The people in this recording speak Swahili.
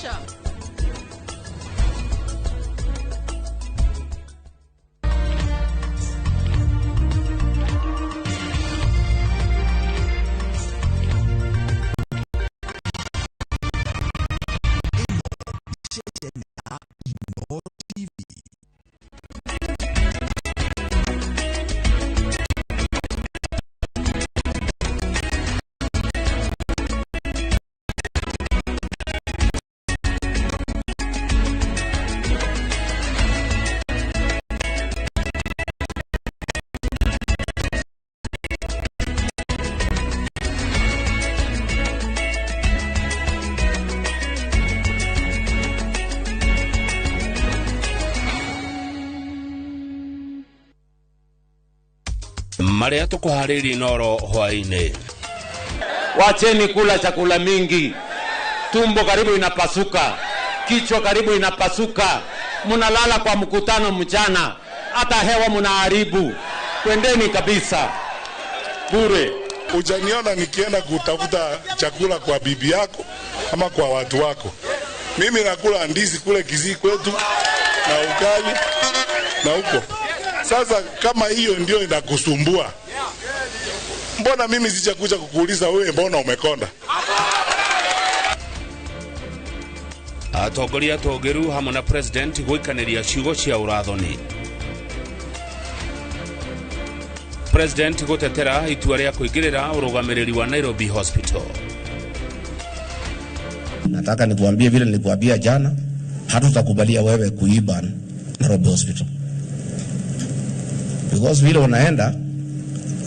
Tosha. Maria tukuhariri noro hwaini. Wacheni kula chakula mingi. Tumbo karibu inapasuka, kichwa karibu inapasuka. Munalala kwa mkutano mchana, hata hewa munaharibu. Kwendeni kabisa. Bure. Hujaniona nikienda kutafuta chakula kwa bibi yako ama kwa watu wako. Mimi nakula ndizi kule Kisii kwetu na ugali na huko. Sasa kama hiyo ndio inakusumbua, mbona mimi sijakuja kukuuliza wewe mbona umekonda? Atongoria togeru hamwe na president gwikaniria ciugo cia urathoni. President gutetera itua ria kuingirira urugamiriri wa Nairobi Hospital. Nataka nikuambie vile nilikuambia jana, hatutakubalia wewe kuiba Nairobi Hospital. Because vile unaenda